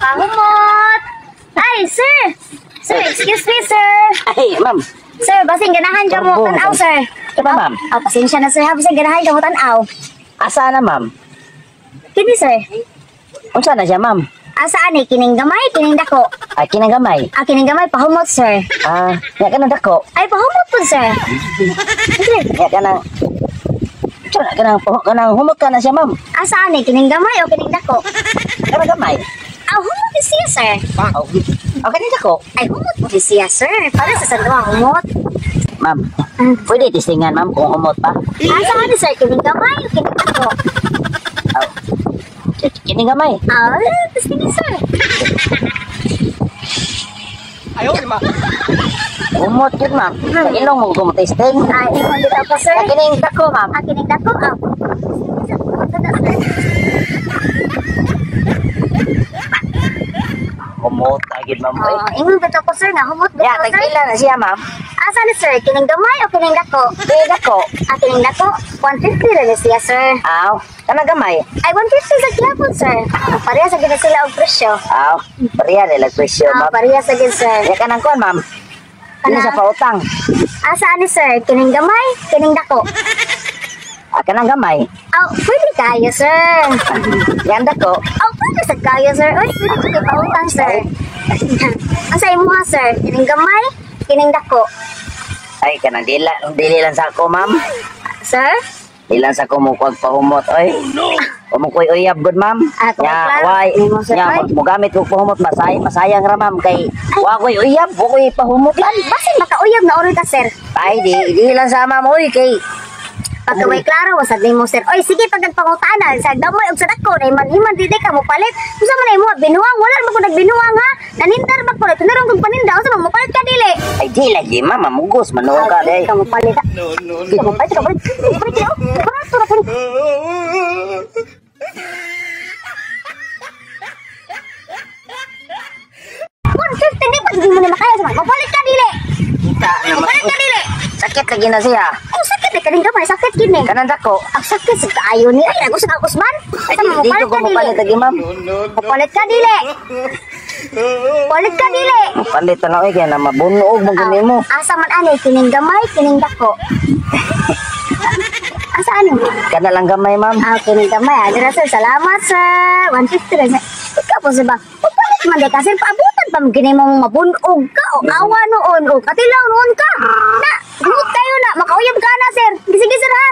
Pahumot! Ay, sir! Sir, excuse me, sir! Ay, ma'am. Sir, basin ganahan ka mo Turbong. tanaw, sir. Ito ba, ma'am? Ah, pasensya na, sir. Ha, basin ganahan ka mo tanaw. Asa na, ma'am? Kini, sir. Unsa na siya, ma'am? Asa ani kining gamay, kining dako. Ay, kinagamay. Ah, kining gamay pahumot, sir. Ah, nga ka ng dako. Ay, pahumot po, sir. Sir, Nga ka ng... Unsa na ka ng, kanang humot ka na siya, ma'am. asa ani kining gamay o kining dako? Kanang gamay. Ah, humot ni siya, sir. Oh, oh, kaning dako. Ay, humot po ni siya, sir. Para sa sanduha, humot. Ma'am, pwede testingan, ma'am, kung humot pa. Asa ani, sir? Kining gamay o kining dako? Oh. Kining gamay. Ah, testingin, sir. Humot yun, ma'am. Sa ilong mo kung testing. Ay, ingon dito ako, sir. Sa kining dako, ma'am. Ah, kining dako. Ah, humot na, sir. Humot, agad, ma'am. Oy. Oh, ingon dito ako, sir, nga humot dito, Ya, sir. tagpila na siya, ma'am. Asa ni, sir? Kining gamay o kining dako? Kining dako. Ah, kining dako. 150 ra ni siya, sir. Aw, kanang gamay. Ay, 150 sa gyapon, sir. Ah, pareha sa gid sila og presyo. Aw, pareha nila presyo, Ah, ma'am. pareha sa gid, sir. Ya, kanang kuan, ma'am. Kini sa pautang. Asa ani, sir? Kining gamay, kining dako. Ah, kanang gamay. Ah, pwede kayo, sir. Yan dako. Ah, pwede sa kayo, sir. Uy, pwede ko pautang, sir. Asa imo ha, sir? Kining gamay, kining dako. Ay, kanang dila, dili lang sa ako, ma'am. Sir? Dili lang sa ako mo kuwag pahumot, oy. O mo ko'y uyab gud, ma'am. Ah, kung Nya, klaro, why? mo, sir, Nya, oy. mo gamit ko pahumot, masayang ra, ma'am, kay wa ko'y uyab, wa ko'y pahumot lan. Basin makauyab na oron ka, sir. Ay, di lang sa ma'am, oy, kay Pagka may klaro, wasad nimo, sir. Oy, sige, pag nagpangutana, sa gamay og sa dako, na iman-iman, di ka mo palit. Unsa man na imo, binuang, wala man ko nagbinuang, ha? Nanindar ba ko, tunarong kong paninda, unsa man mo palit ka, dili? Ay, di lagi, ma'am, mamugos, manuong ka, Ay, day. ka mo palit, ha? No, no, no. Ka mo palit, ka palit. Palit, oh. Barato ra kini. 150, di pa, di mo na makaya sa mga. Mapalit ka, dili. Kita, Mapalit ka, dili. sakit lagi na siya. Oh, sakit na kaning gamay, sakit gini. Kanang dako. Ang sakit sa kaayo ni. Ay, ako sa kakusman. Ay, Sa di, mga di palit ko ka, dili. mupalit lagi, ma'am. Palit ka, dili. Palit ka, dili. Palit na lang, oy, kaya na mabunog mo gani mo. Asa man ani, kining gamay, kining dako. Asa ani? Kana lang gamay, ma'am. Ah, kining gamay. Ah, dira, sir. Salamat, sir. 150 lang, sir. Ikaw po, sir ba? Papalit man di ka, sir. Paabutan pa mo gini mo mabunog ka o awa noon o katilaw noon ka. Na, humot kayo na. Makauyab ka na, sir. Sige, sir, ha?